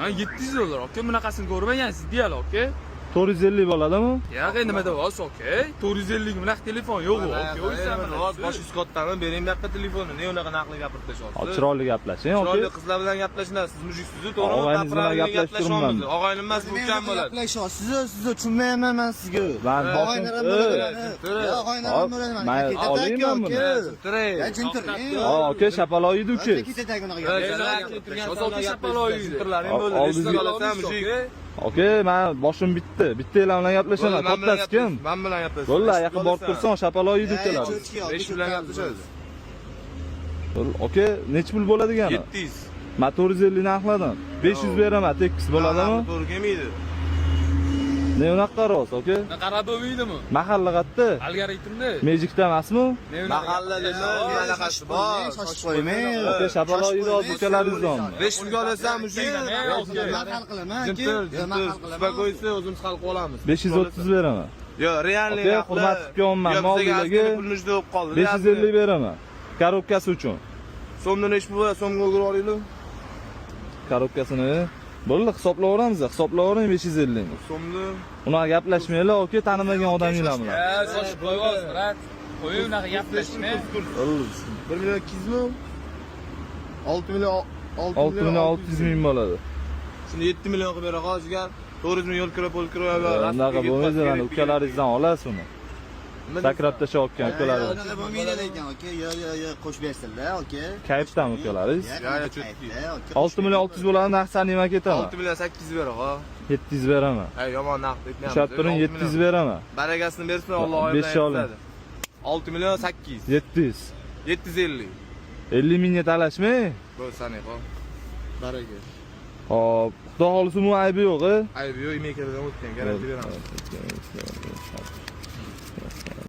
Ha, 700 dollar aka, bunaqasini ko'rmagansiz deyal aka. 450 bo'ladimi? Yo'q, nima deyapsiz aka? 450 ga bunaqa telefon yo'q aka. O'ysan. Boshingiz kattami? Bering bu yoqqa telefonni. Ne unaqa naqli gapirib tashlayapsiz? Hop, chiroyli gaplashing, Chiroyli aka. qizlar bilan gaplashilasiz, siz mujiksiz, to'g'rimi? Og'ayningiz bilan gaplashib turibman. Og'aynim emas, bu ukam bo'ladi. Gaplashyapsiz, siz tushunmayapman man sizga. Man Og'aynilarim boshim- bo'ladi. Ey, Yo, og'aynilarim bo'ladi. Hop, man olayman buni. Ya jintir. Ha, aka, shapaloq yeydi uka. Ketadi unaqa Mujik. Aka, man boshim bitdi. Bitta elam bilan gaplashaman. Kattasi kim? Men bilan gaplashasiz. Bo'ldi, yaqin borib tursan, shapaloq yeydi ukalar. Besh bilan gaplashasiz. Aka, nechi pul bo'ladigani? 700. Man 450 narxladim. 500 beraman, tekis bo'ladimi? To'g'ri kelmaydi. Ne unaqa qarayapsiz, aka? Qarab bo'lmaydimi? Mahalla qayerda? Algoritmda. Magicda emasmi? Mahalla nima anaqasi bor. Shoshib qo'ymang. Aka, shapaloq yeydi hozir ukalaringizmi? 500 ga olasan, mujik. Man hal qilaman, aka. Jintir, Yo, man jintir. hal qilaman. Спокойствие, o'zimiz hal qilib olamiz. 530 beraman. Yo, реальный. Aka, hurmat qilib kelyapman, mol deyligi. Pul nujda bo'lib qoldi. 550 beraman. Korobkasi uchun. So'mdan nechi pul bo'ladi? So'mga o'girib olaylik. Korobkasini bo'ldi, hisoblayveramiz, hisoblayvering 550 ni. So'mni Unaqa gaplashmanglar, aka, tanimagan odaminglar bilan. Ha, shoshib qo'yapsiz, brat. Qo'ying unaqa gaplashma. Bo'ldi. 1 million 200 mi? 6 million 6 million 600 ming bo'ladi. Shuni 7 million qilib bera qol, jigar. 400 ming yo'l kirib, pul kirib, Unaqa bo'lmaydi, mana ukalaringizdan olasiz uni. Sakrab tashlayotgan ukalaringiz. Unaqa bo'lmaydi lekin, aka. Yo, yo, yo, qo'shib bersinlar, aka. Kayfdami ukalaringiz? Yo, yo, cho'tki. 6 million 600 bo'ladi, narx saniyman ketaman. 6 million 800 bera qol. 700 beraman. Ha, yomon narx aytmayapmiz. Ushlab turing, 700 beraman. Barakasini bersin, Alloh oyi Besh oling. 6 million 800. 700. 750. 50 mingga talashmang. Bo'ldi, sanay qol. Baraka. Hop, xudo xohlasa umuman aybi yo'q, e? Aybi yo'q, imekalardan o'tgan, garantiya beramiz.